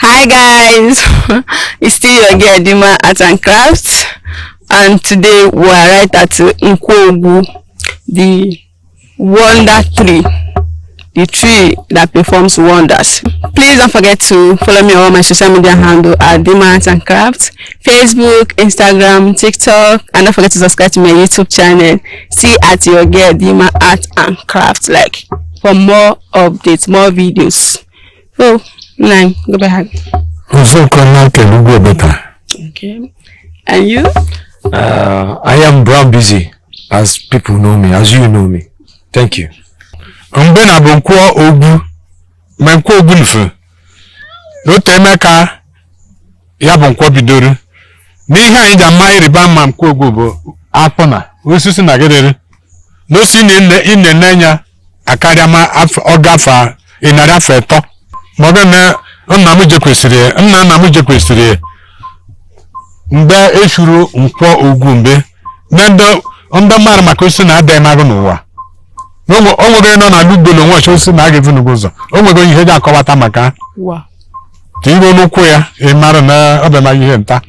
Hi guys, it's still your girl Dima Art and Crafts, and today we are right at Nkwo Ogwu, the wonder tree, the tree that performs wonders. Please don't forget to follow me on all my social media handle at Dima Art and Crafts, Facebook, Instagram, TikTok, and don't forget to subscribe to my YouTube channel. See at your girl Dima Art and Crafts, like, for more updates, more videos. So, nine, go back. Nzukọ kele ugwu Obeta. Okay. And you? I am Brown Busy, as people know me, as you know me. Thank you. Mgbe na bụ nkwọ ogwu mgbe nkwọ ogwu nufe n'otu emeka ya bụ nkwọ bidoro n'ihe anyị ji ama ịrịba ama nkwọ ogwu bụ akpụ na osisi na gịrịrị n'osi ị na-ene anya akarịa ma ọ gafe ịnarị afọ ịtọ ma ọ bụ na nna m jekwesịrị nna nna m jekwesịrị mgbe eshuru nkwọ ogwu mgbe na ndị mmadụ maka osisi na-ada emagụ n'ụwa. O nwere nọ n'ala ugbo na onwe ọchọ osisi na aga evu ụzọ o nwego ihe ji akọwata maka ka iruo n'ụkwụ ya ị mara na ọ bụ emaghị ihe nta.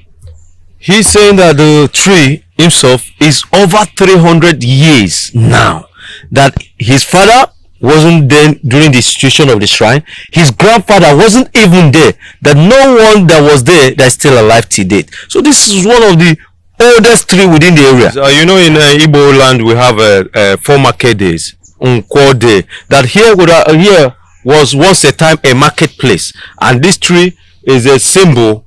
He's saying that the tree himself is over 300 years now. That his father wasn't there during the situation of the shrine. His grandfather wasn't even there. That no one that was there that's still alive to date. So this is one of the oldest tree within the area. In Igbo land, we have four market days. Nkwo Day. That here was once a time a marketplace, and this tree is a symbol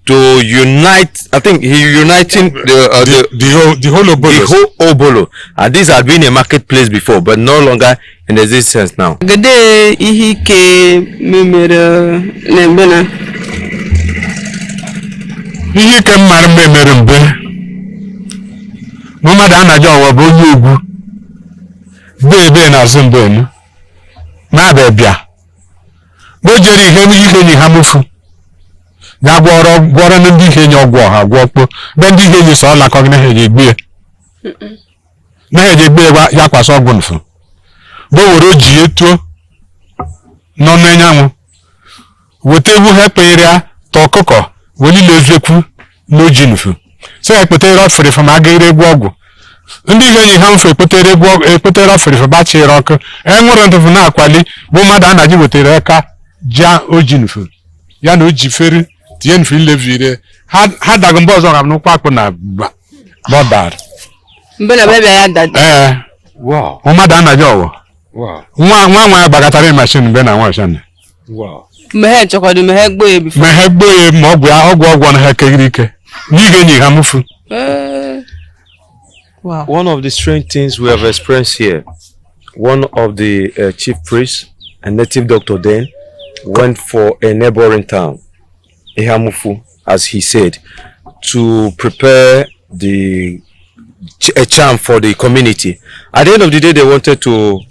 to unite. I think he uniting the The whole the Obolo. Whole Obolo, and this had been a marketplace before, but no longer in existence now. Gede ihe ike memere na-eme na Ihe ike m mara mgbe mere mgbe mmadụ anaghị ọwa bụ onye ugwu bee ebe n'azụ mgbe enu na-abịa bịa o jere ihe ihe enyi ha mufu ya gwọrọ gwọrọ ndị ihe enyi ọgwụ ọha gwọ kpo be ndị ihe enyi sọ ọlakọ gị na ha eji egbu ya na ha eji egbu ya ya kwasị ọgwụ nfu bụ were o ji etuo nọ n'anyanwụ weta ewu ha kpeere ya ta ọkụkọ welile eziokwu n'oji nfu so ya ekpetere ọfịrịfụ ma aga ere egwu ọgwụ ndị ihe enyi ha mfe ekpetere egwu ọgwụ ekpetere ọfịrịfụ gbachiri ọkụ enwere ntụfụ na-akwali bụ mmadụ anaghị wetara aka jia oji nfu ya na oji feri tinye nfu ilevire ha ha dago mgbe ọzọ ga n'ụkwụ akpụ na bọdar. Mgbe na bịa ya dada. Ee. Mmadụ anaghị ọwụ nwa nwa nwa ya gbagatara machine mgbe na nwa ọshan. Mgbe ha echekwado mgbe ha egbo ya before. Ma ha gbuo ya ma ọgwụ ya ọgwụ ọgwụ na ha kegiri ike n'ihe enyi ha mụfu. Wow. One of the strange things we have experienced here, one of the chief priests and native doctor then went for a neighboring town, Ihamufu, as he said, to prepare a charm for the community. At the end of the day, they wanted to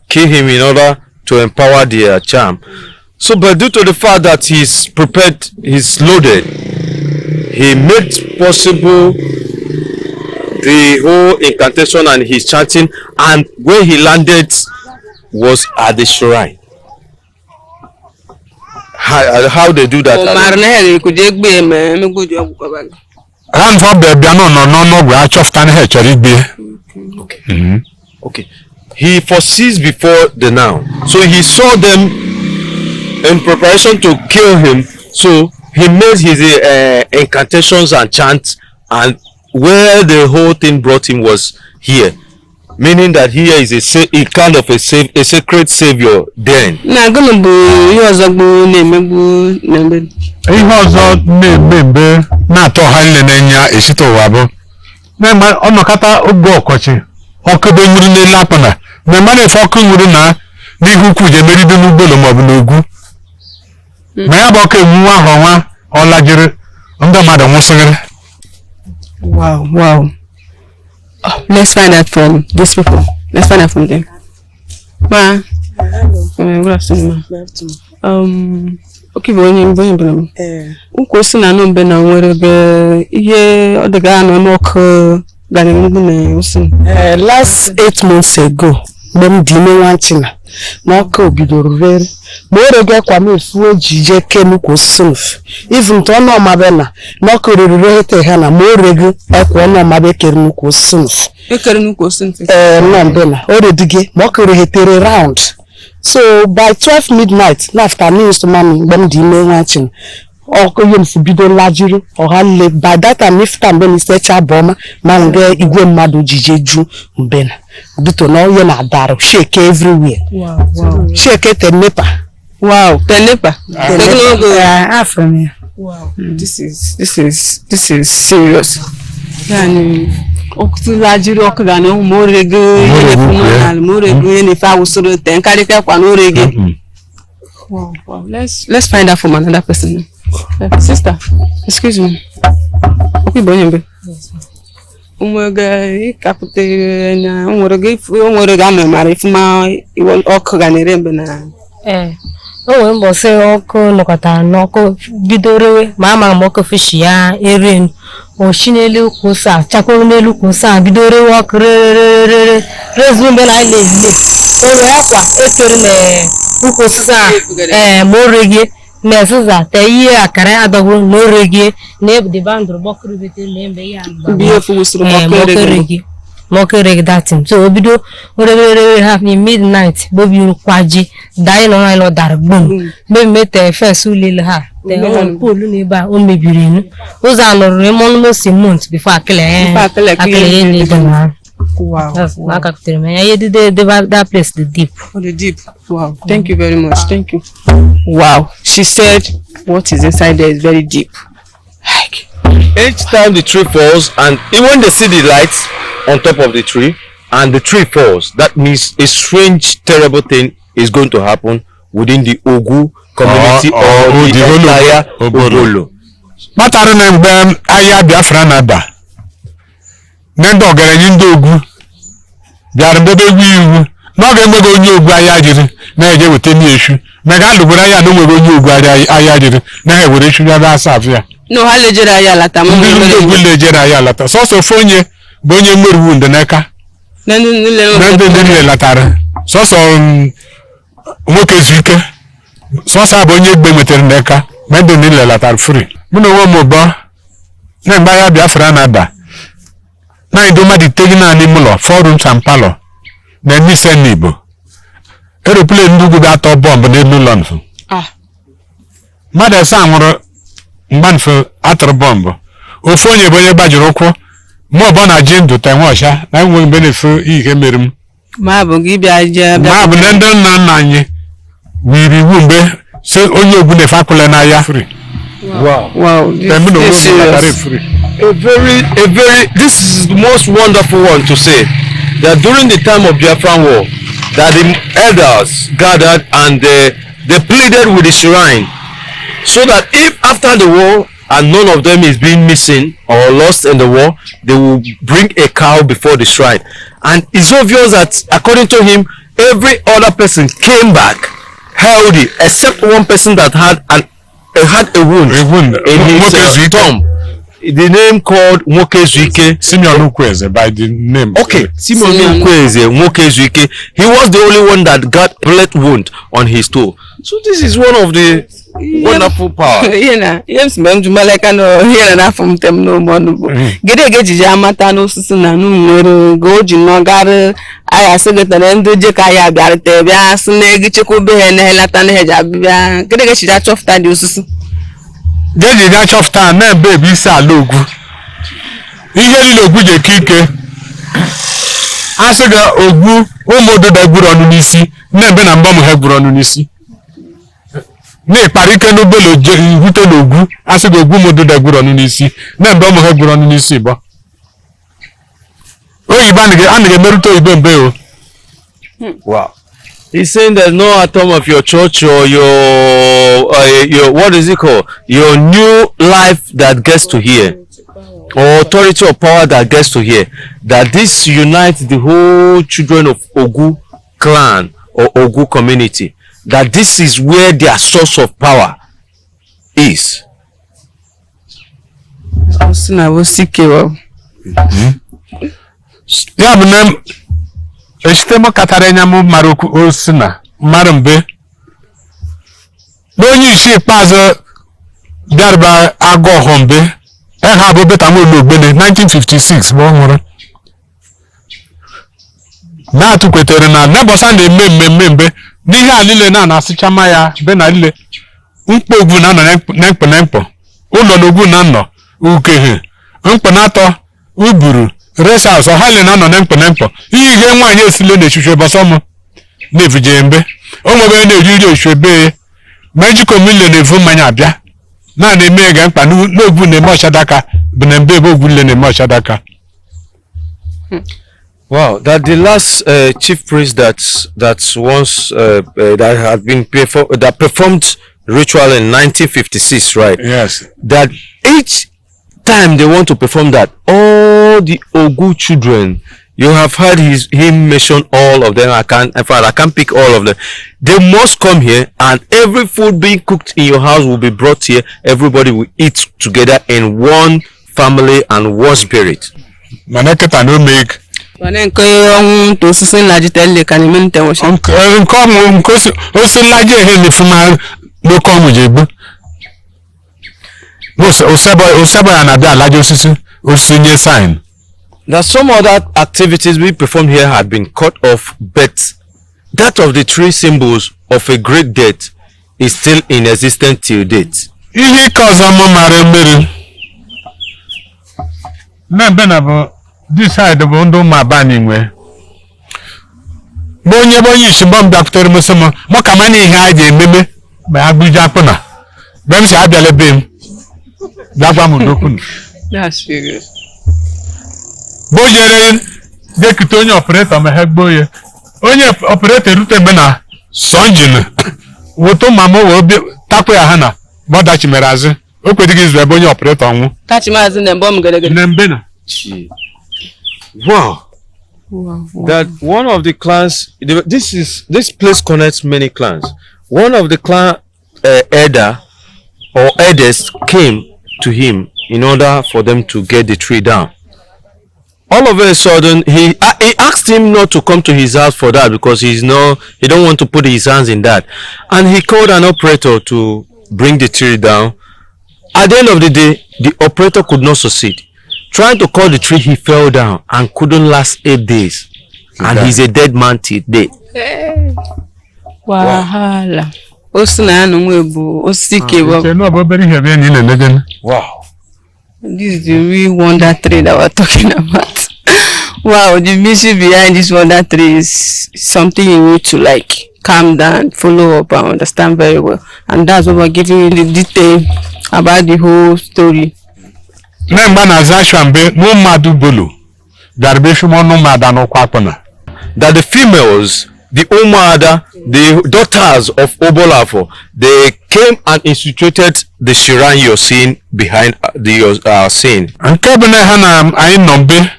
kill him in order to empower their charm. So, but due to the fact that he's prepared, he's loaded, he made possible the whole incantation and his chanting, and where he landed was at the shrine. How they do that? O I don't mara na ha ga-ekuje egbe ya ma emegboji ọgwụ kọba gị. Ha nfọ bịa bịa nọ nọ n'ọnụọgwụ ha chọpụta na ha chọrọ igbu ya. Okay. He foresees before the now. So he saw them in preparation to kill him. So he made his incantations and chants, and where the whole thing brought him was here. Meaning that here is a kind of a sacred savior then. Na gịnị bụ ihe ọzọ bụ na-emegbu na-eme? Ihe ọzọ na-eme mgbe na-atọ ọha niile na-enye esite ụwa bụ na-eme ọnọkọta oge ọkọchị ọkụ be nwuru n'elu akpụ na mgbe mmadụ efe ọkụ nwuru na n'ihu ukwu ji emeribe n'ugbolo maọbụ n'ogwu ma ya bụ ọkụ enwuwe ahụ ọnwa ọ lajiri ndị mmadụ nwụsịrị. Wow. Oh, let's find out from these people. Let's find out from them. Ma, good afternoon, ma. Okay, bụ onye mbụ onye mbụ m. Ukwu osi na anụ mbe na nwere ebe ihe ọ dịga anọ n'ọkụ gara emegbu na osi. Last 8 months ago. Mgbe m dị ime nwa nchina na ọkụ bidoro rere ma o rego kwa m efu eji jee kee nnukwu osisi nfu even tụ ọnụ ọmabe na na ọkụ rere rete ha na ma o rego ekwa ọnụ ọmabe kere nnukwu osisi nfu. Ekere nnukwu osisi nfu. Ee, nọ mbe na o redige ma ọkụ rehetere round. So by 12 midnight na after news mami, mgbe m dị ime nwa nchina, ọkụ ihe mfu bido lajiri ọha nle. By that time ifta mgbe m isecha bụ ọma ma nge igwe mmadụ jije ju mbe na duto na onye na-adarụ shake everywhere. Wow. Shake te NEPA. Wow, tenepa. Teknologo. Afọ m ya. Wow, this is serious. Yani ọkụ lajiri ọkụ ga na ma orego ihe na-efu n'ala ma orego ihe na-efe awụsịrị te nkarịka kwa na orege. Wow. Let's find out from another person. Sister, excuse me. Okwu Igbo onye mbe. Nwere ịkapụta na nwere gị nwere gị ama mara ifuma ọkụ ga na-ere mgbe na. Ee, o nwere mbọsị ọkụ nọkọtara n'ọkụ bido rewe ma ama m ọkụ fishi ya ere oshi n'elu ukwu ose a chakwuru n'elu ukwu ose a bido rewe ọkụ rerererere rezu mgbe na anyị na-ebile o nwere akwa ekere na ukwu osisi a. Ee, ma o regie na eziza te ihe akara adọgburu na o regie na ebide bandụrụ gbọkụrụ bete na ebe ihe a. Mgbe ihe fuwusịrị ma ee ọkụ ma ọkụ erego. eregi ma ọkụ eregi datin so o bido oregerere ha ni midnight bobi kwaji daa ịnọ na ịnọ dara gbom mebi mete fes ụlọ ha te poolu na ebe a o mebiri enu ụzọ a nọrọ ime almost a month before akịla Before akịla akịla ya na-ede na. Wow. Ma aka kutere m ya ihe dide debe that place dị deep. Oh, the deep. Wow. Thank you very much. Thank you. Wow. She said what is inside there is very deep. Like, Each time the tree falls, and even when they see the lights on top of the tree and the tree falls, that means a strange, terrible thing is going to happen within the Ogu community or or the the whole entire Obodo. Obolo. Kpatara na mgbe agha Biafra na-ada na ndị ọgaranya ndị ogwu bịara mgbe egwu iwu na ọ ga-enweghị onye ogwu agha jiri na-eje weta n'eshu mega alụgboro agha na onweghị onye ogwu agha jiri na ha ewere eshu bịa bịa asa afụ ya. No, ha lejere anyị alata ma ndị ogwu na-ejere anyị alata sọsọ ofu onye bụ onye nwere wund n'aka. Na ndị niile. Na ndị niile latara sọsọ nwoke zuike sọsọ a bụ onye egbe nwetara n'aka ma ndị niile latara free. Mụ na onwe m ụbọ na mgbe agha Biafra na-ada na ndị mmadụ iteghị naanị ime ụlọ, four rooms and parlour na ise n'Igbo, aeroplane ndị ugwu ga-atọ bọmbụ n'elu ụlọ nfu. Ah. Mmadụ asaa nwụrụ mgbanfu atụrụ bọmbụ. Ofu onye bụ onye gbajiri ụkwụ mụ ọbọ na ji ndụ te nwe ọcha na enweghị mgbe na-efu ihe mere m. Ma bụ gị bịa jee bịa. Ma bụ na ndị nna nna anyị wiri iwu mgbe si onye ogwu na-efe akwụla n'ahịa free. Wow. Wow, this, Mụ na onwe this m latara serious. free. A very, this is the most wonderful one to say that during the time of Biafran war, that the elders gathered and they pleaded with the shrine so that if after the war and none of them is being missing or lost in the war, they will bring a cow before the shrine. And it's obvious that according to him, every other person came back healthy except one person that had a wound, A wound. in his Nwoke Zuike. thumb. The name called Nwoke Zuike. Simeon Ukwueze by the name. Okay, Simon Simeon. Nkweze, Nwoke Zuike. He was the only one that got bullet wound on his toe. So this is one of the wonderful power. Ihe na ihe m si mgbe m jumaleka na ihe na n'afọ m tem n'ụmụ ọnụ bụ gede ga ejije amata n'osisi na nụ nwere ga o ji nọgarị agha sị gị tere ndị je ka ya bịarịta bịa sị na ego chekwube ha na helata na heji abịa gede ga ejije achọfụta dị osisi. Jeji ga chọpụta na ebe bụ isi ala ogwu ihe niile ogwu ji eke ike a sị gị ogwu ụmụ ụdịda gburu ọnụ n'isi nne mbe na mbọm ha gburu ọnụ n'isi na-ịkpara ike n'obele rute n'ogwu a sị gị ogwu ụmụ ụdịda gburu ọnụ n'isi nne mbe ụmụ ha gburu ọnụ n'isi bụ oyibo anaghị emerụta oyibo mbe o. Wow. He's saying there's no atom of your church or your what is it called? Your new life that gets to here, or authority or power that gets to here. That this unites the whole children of Ogu clan or Ogu community. That this is where their source of power is. Osisi na osisi kewa. Ya bụ na Eshite m katara anya m mara okwu osi na mara mbe na onye isi ikpeazụ bịarịba agụ ọhụ mbe eha bụ beta nwa ogbene 1956 bụ ọ nwụrụ na-atụkwetere na nebọsa na-eme mmemme mbe n'ihe a niile na na-asịchama ya be na niile mkpọ ogwu na anọ na mkpọ na mkpọ ụlọ na ogwu na nnọ ukehe mkpọ na atọ uburu resas ọha ile na anọ na mkpọ na mkpọ ihe ihe nwaanyị esile na echuchu bọsọ mụ na-evuje mbe o nwebe na-eri nri ochu ebe ma ejikọ m ile na-evu mmanya abịa na na-eme ga mkpa n'ogwu na-eme ọchadaka bụ na mbe ebe ogwu ile na-eme ọchadaka. Wow, that the last chief priest that once that had been perform that performed ritual in 1956, right? Yes. That each time they want to perform that, all the Ogu children, you have heard him mention all of them. I can't, in fact, I can't pick all of them. They must come here, and every food being cooked in your house will be brought here. Everybody will eat together in one family and one spirit. Mana kịta na ome Mana nke ọnwụ nta osisi nlajite nle ka na-eme nte nwụcha. nke ọmụ nke osi nlaji ehe na-efu ma n'oke ọmụ ji egbu osebo ya na-abịa alaji osisi osisi nye sign. Now, some other activities we performed here had been cut off, but that of the three symbols of a great death is still in existence till date. Ihe ike ọzọ mụ mara mmiri na mbe na bụ decide bụ ndị ụmụ abanye nwe bụ onye bụ onye isi mgbe m bịakwutere m sị m mụ ka mana ihe a ji ememe ma ya gbuje akpụ na mgbe m si abịala be m bịa gwa m n'okwu. That's serious. Bụ jere ga-ekute onye operator ma ha gbuo ya onye operator erute mgbe na sọ njin wụtụ ma m wee tapụ ya ha na mọdachi mere azụ o kwedịghị izu ebe onye operator nwụ. Tachi maazị na mbọ m geregere. Na mbe na Wow. That one of the clans, this place connects many clans. One of the clan elder or elders came to him in order for them to get the tree down. All of a sudden, he asked him not to come to his house for that because he don't want to put his hands in that, and he called an operator to bring the tree down. At the end of the day, the operator could not succeed. Trying to cut the tree, he fell down and couldn't last 8 days. And he's a dead man till date. Wahala. Osi na ya na onwe bụ osisi ike bụ. Wow. This is the real wonder tree that we're talking about. Wow, the mystery behind this wonder tree is something you need to like calm down, follow up and understand very well. And that's what we're giving you the detail about the whole story. Na mgbe na azụ mbe na ụmụadụ bolo bịara be shuma ọnụ ụmụada n'ụkwụ akpụ na. That the females, the Umuada, the daughters of Obolafo, they came and instituted the shrine you're seeing behind the scene. Nke bụ na ha na anyị nọ mbe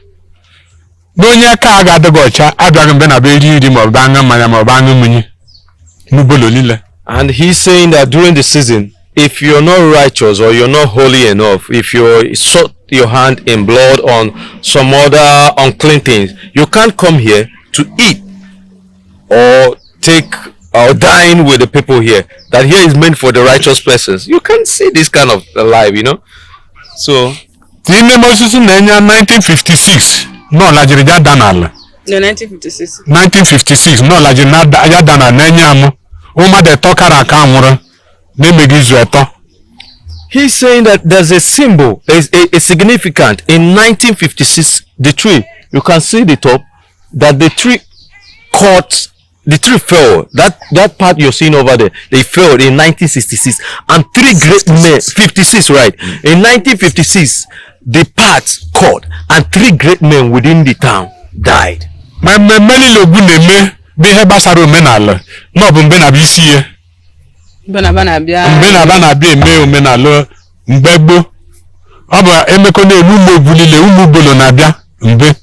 na onye aka a ga-adịghị ọcha abịaghị mbe na be eri nri ma ọ bụ aṅụ mmanya ma ọ bụ aṅụ mmiri n'ubolo niile. And he's saying that during the season, if you're not righteous or you're not holy enough, if you soak your hand in blood on some other unclean things, you can't come here to eat or take or dine with the people here. That here is meant for the righteous persons. You can't see this kind of life, you know. So n'ime m osisi na-enye 1956 nọ lajiri ya da n'ala. No, 1956. 1956 nọ lajiri ya da n'ala na-enye amụ ụmụada etọ kara aka nwụrụ na-emeghị izu etọ. He's saying that there's a symbol, there's a significant. In 1956, the tree, you can see the top, that the tree caught, the tree fell. That part you're seeing over there, they fell in 1966. And three great men, 56, right? In 1956, the part caught, and three great men within the town died. Ma mmemme niile ogbu na-eme bụ ihe gbasara omenala na ọ bụ mgbe na bụ isi ihe. Mgbe na-aba na-abịa. Mgbe na-aba na-abịa eme omenala mgbe gboo ọ bụ emekọ na-eme ụmụ ogbu niile ụmụ ugbolo na-abịa mgbe.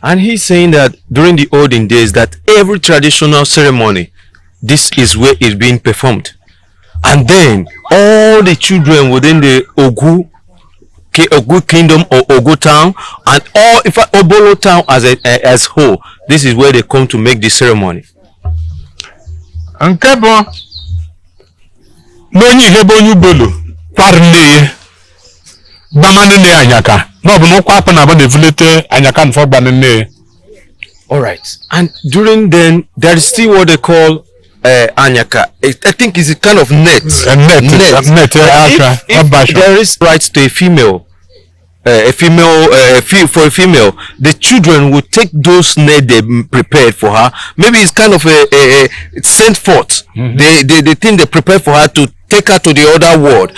And he's saying that during the olden days that every traditional ceremony, this is where it's being performed. And then all the children within the Ogu Ogu Kingdom or Ogu Town, and all, in fact, Obolo Town as whole. This is where they come to make the ceremony. Nke bụ na onye ihe bụ onye ugbolu kwara nne ya gbamanụ nne ya anyaka na ọ bụ na ụkwụ akpụ na abụ na-evulite anyaka nfọ gbanụ nne ya. All right. And during then, there is still what they call anyaka. I think it's a kind of net. A net, net, If, asha, if ọbasha. there is right to a female, a female, for a female, the children will take those net they prepared for her. Maybe it's kind of a sent forth. The thing they prepare for her to take her to the other world.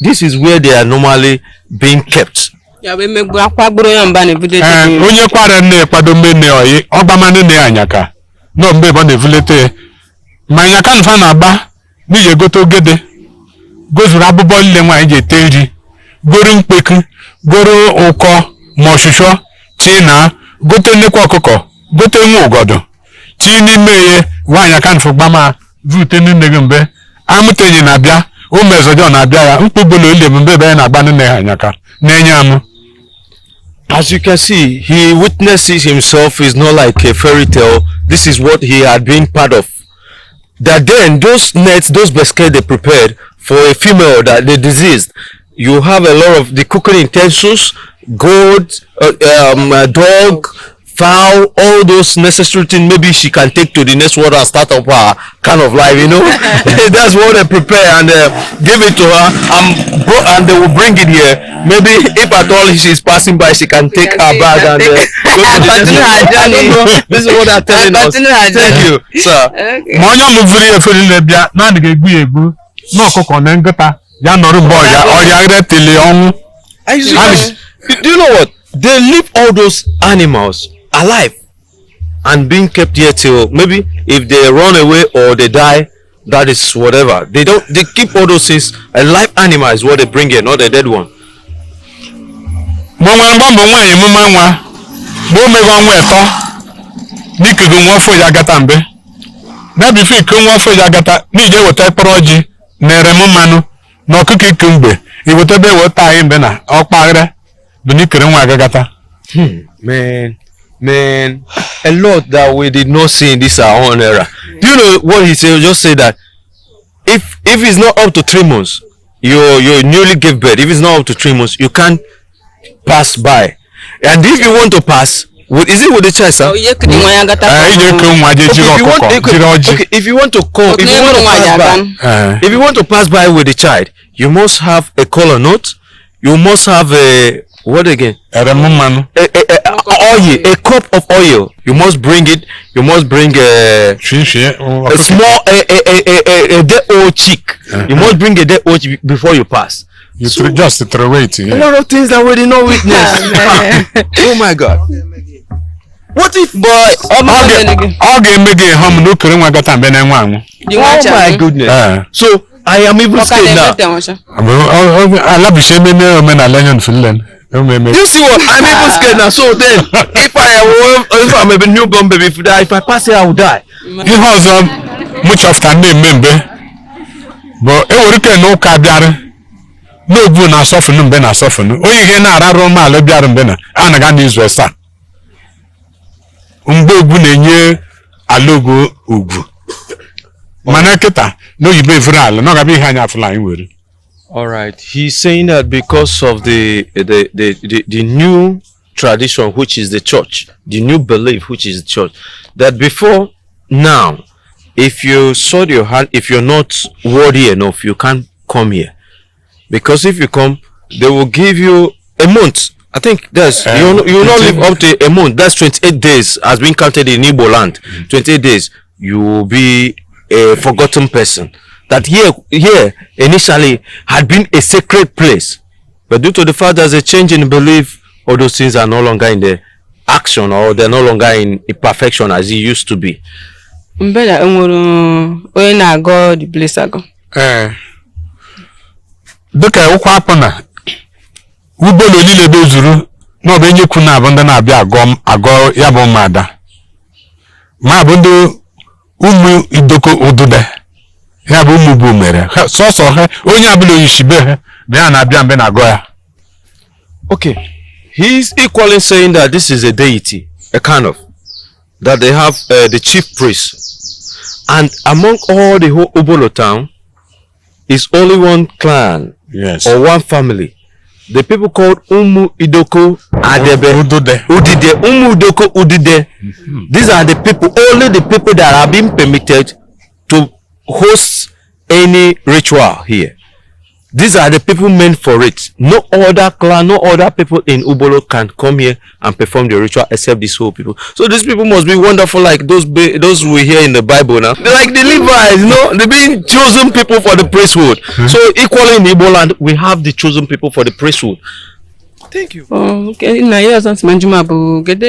This is where they are normally being kept. Ya bụ emegbu akwa gburu ya mba na-ebido. Ee, onye kwara nne ya kwado mgbe nne oyi ọ gbamanụ nne ya anyaka na mgbe ebe ọ na-evulite ya ma anyaka nfa na-agba n'ihi egote ogede gozuru abụbọ nle nwaanyị ji ete nri, goro mkpeku, goro ụkọ ma ọchụchọ chi na gote nnekwu ọkụkọ, gote nwa ụgọdụ chi n'ime ya nwaanyị aka nfụ gbama vute nne gị mgbe amụtenyi na-abịa ụmụ ezọjọ na-abịa ya mkpụgbolo ile mgbe ebe ya na-agba nne ha anyaka na-enye amụ. As you can see, he witnesses himself is not like a fairy tale. This is what he had been part of. That then those nets, those baskets they prepared for a female that they diseased, you have a lot of the cooking utensils, goat, dog, fowl, all those necessary things. Maybe she can take to the next world and start up her kind of life. That's what they prepare and give it to her, and they will bring it here. Maybe if at all she's passing by, she can take her bag and go to the next Continue her world. I don't journey. know. This is what they're telling us. Continue her Thank journey. you, sir. Okay. Ma onye ọmụvuru ya efere niile bịa naanị ga-egbu ya egbu na ọkụkọ na nkịta ya nọrọ mgbe ọrịa ọrịa retili ọnwụ. I Do you know what? They leave all those animals alive and being kept here till maybe if they run away or they die, that is whatever. They don't. They keep all those things. A live animal is what they bring here, not a dead one. Mgbe nwere mgbe mbụ nwaanyị emume nwa mgbe o mego ọnwa ịtọ n'ikuku nwa afọ ya agata mbe na bifo iko nwa afọ ya agata n'ije weta mkpụrụ ọjị na ere m mmanụ na ọkụkọ iku mgbe iweta ebe weta anyị mgbe na ọkpaghara bụ n'ikere nwa agagata. Man, man, a lot that we did not see in this our own era. Do you know what he said? Just say that if it's not up to 3 months, you newly gave birth. If it's not up to 3 months, you can't pass by. And if you want to pass, is it with the child, sir? Oh, ihe kiri nwa ya gata. Ee, ije ke nwa je Okay, jiri if you want, ọkụkọ okay, jiri ọjị. okay, if you want to come, if you want to pass by, Ee. if you want to pass by with the child, you must have a color note. You must have a what again? Ere m mmanụ. A oil, a cup of oil. You must bring it. You must bring a shie a small a day old chick. You must bring a day old chick before you pass. You just throw it. A Yeah. lot of things that we did not witness. Oh my God. What if? But ọ Ọ bụrụ na gị ọ ga-eme gị ihe ọmụ na okere nwa gata mgbe na-enwe anwụ. dị nwa Oh cha. my goodness. Ee. So I am even Ọ ka scared now. na-emete nwụcha. Alabishe ememe omenala enyo nfulen ememe. You see what? I'm even scared now. So then, if I am, if I'm a newborn baby, if I pass here, I will die. Ihe ọzọ mụ chọpụtara na-eme mgbe bụ ewere ike na ụka bịara n'ogbu na-asọfụnụ mgbe na-asọfụnụ onye ihe na-ararụ ụmụala bịara mgbe na anaga n'izu asaa mgbe ogwu na-enye ala ogwu ugwu mana kịta n'oyibo evuru ala na ọ ga-abụ ihe anyị afụla anyị were. All right. He's saying that because of the new tradition, which is the church, the new belief, which is the church, that before now, if you sold your hand, if you're not worthy enough, you can't come here. Because if you come, they will give you a month. I think that's you will not live up to a month. That's 28 days has been counted in Igbo land. 28 days, you will be a forgotten person. That here initially had been a sacred place, but due to the fact there's a change in belief, all those things are no longer in the action, or they're no longer in perfection as it used to be. Mgbe na enwere onye na-agọ the place agọ. Ee, dịka ụkwụ akpụ na ụgbọelu niile ebe zuru na ọ bụ enyekwu na-abụ ndị na-abịa agọ agọ ya bụ ụmụada ma bụ ndị ụmụ idoko ụdụde ya bụ ụmụ bụ mere ha sọsọ ha onye abụla oyisibe ha bụ ya na-abịa mgbe na-agọ ya. Okay. He's equally saying that this is a deity, a kind of, that they have the chief priest. And among all the whole Ubolo town is only one clan Yes. or one family. The people called Umu Idoko Adebe. Udode. Udide, Umu Idoko Udide. These are the people, only the people that are being permitted to host any ritual here. These are the people meant for it. No other clan, no other people in Ubolo can come here and perform the ritual except these whole people. So these people must be wonderful, like those we hear in the Bible now. They're like the Levites, you know, they're being chosen people for the priesthood. So equally in Igbo land, we have the chosen people for the priesthood. Thank you. Oh, okay. Na ihe ọzọ ntị ma njụma bụ kedu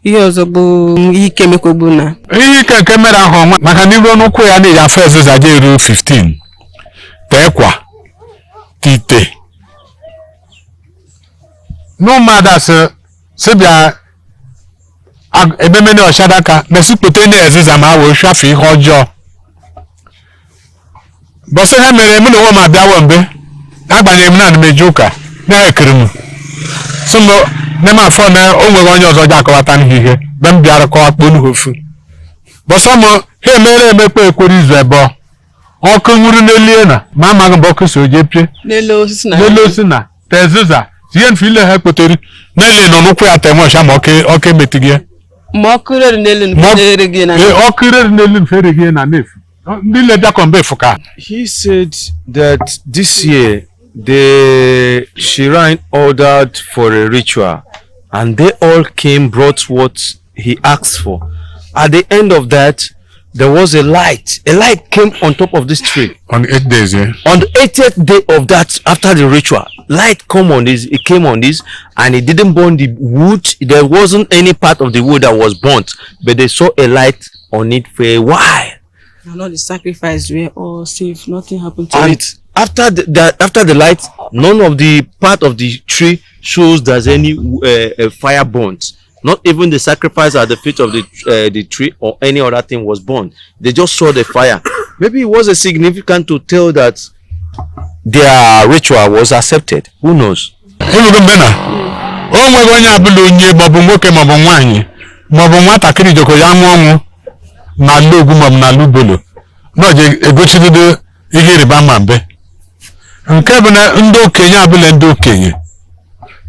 ihe ọzọ bụ ihe ike mekwegbu na Ihe ike nke mere ahụ ọnwa maka na iruo n'ụkwụ ya na-eji afọ eziza je eru 15 teekwa tite n'ụmụada sị sị bịa ememene ọchadaka mesi kpote na eziza ma wee shafe ihe ọjọọ bọsị ha mere mụ na onwe m abịawo mbe agbanyeghị m na ana m eje ụka na-ekiri m sị m nne m afọ na o nweghị onye ọzọ ji akọwata n'ihe ihe be m bịara kọwa kponu ha ofu bọsọ m ha emere emekpe ekwere izu ebe ọkụ nwuru n'elie na ma amaghị mgbe ọkụ si oje pie n'elu osisi na n'elu osi na teziza tinye mfe ile ha kpotere n'ele nọ n'ụkwụ ya tem ọcha ma ọkụ emetụghị ya. Ma ọkụ rere n'elu Ma nke rere gị na Ee, ọkụ rere n'elu mfe ereghị ya na n'efu ndị ile bịakọ mgbe efu ka. He said that this year the shrine ordered for a ritual and they all came, brought what he asked for. At the end of that, there was a light. A light came on top of this tree. On 8 days, yeah. On the 80th day of that, after the ritual, light come on this, it came on this, and it didn't burn the wood. There wasn't any part of the wood that was burnt, but they saw a light on it for a while. And all the sacrifice were all safe, nothing happened to And it. after the light, none of the part of the tree shows there's any fire burnt. Not even the sacrifice at the feet of the tree or any other thing was burnt. They just saw the fire. Maybe it was a significant to tell that their ritual was accepted. Who knows? Ịnụgo mgbe na o nweghị onye abụla onye maọbụ nwoke maọbụ nwaanyị maọbụ nwatakịrị joko ya nwụọ ọnwụ n'ala ogwu maọbụ n'ala ubolo na ọ egochibido ihe ịrịba ama mbe nke bụ na ndị okenye abụla ndị okenye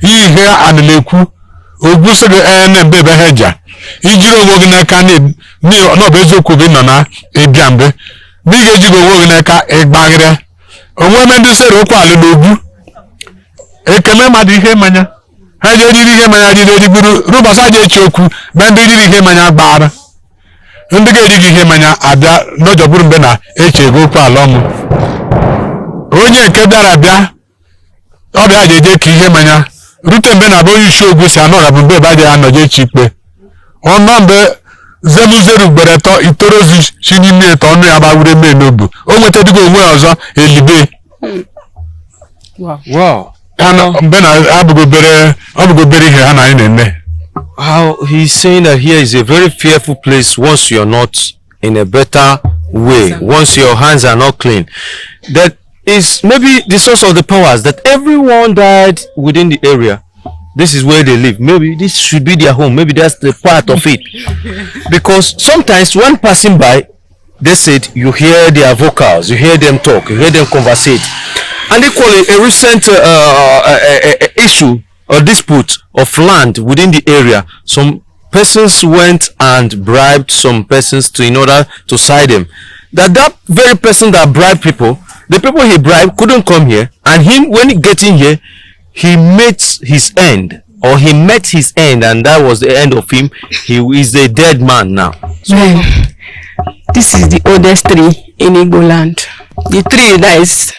ihe anụla ekwu ogwu sị gị ee na mbe ebe ha eja ijiri onwe gị n'aka n'ọbụ eziokwu gị nọ na ịbịa mbe na ị ga-ejighị onwe gị n'aka ịgbaghịrịa onwe eme ndị sere okwu alụ na ogwu ekeme mmadụ ihe mmanya ha je riri ihe mmanya riri erigburu rụbọsa aja echi okwu be ndị riri ihe mmanya gbara ndị ga-erighị ihe mmanya abịa n'ọjọburu mgbe na eche ego okwu ala ọmụ onye nke bịara bịa ọbịa ji eje ka ihe mmanya rute mgbe na be onye isi ogwu si anọ bụ mgbe ebe aja anọje echi ikpe ọnọ mgbe zemuzeru ugboro atọ itorozu si n'ime eto ọnụ ya gbawure mee n'obu o nwetadigo onwe ya ọzọ elibe. Wow. Ha mgbe na abụghị obere ọ bụghị obere ihe ha na anyị na-eme. How he's saying that here is a very fearful place once you're not in a better way, once your hands are not clean. That is maybe the source of the powers that everyone died within the area. This is where they live. Maybe this should be their home. Maybe that's the part of it. Because sometimes when passing by, they said you hear their vocals, you hear them talk, you hear them conversate. And equally, a recent issue or dispute of land within the area, some persons went and bribed some persons to in order to side them. That very person that bribed people, the people he bribed couldn't come here, and him when he getting here, he met his end, or he met his end, and that was the end of him. He is a dead man now. Man, this is the oldest tree in Igbo land. The tree that is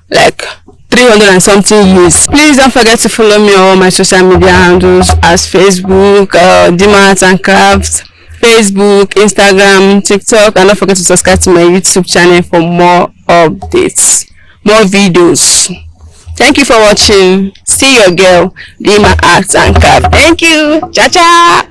like 300 and something years. Please don't forget to follow me on all my social media handles as Facebook, Dima Arts and Crafts, Facebook, Instagram, TikTok, and don't forget to subscribe to my YouTube channel for more updates, more videos. Thank you for watching. See your girl, Dima Arts and Crafts. Thank you. Cha cha.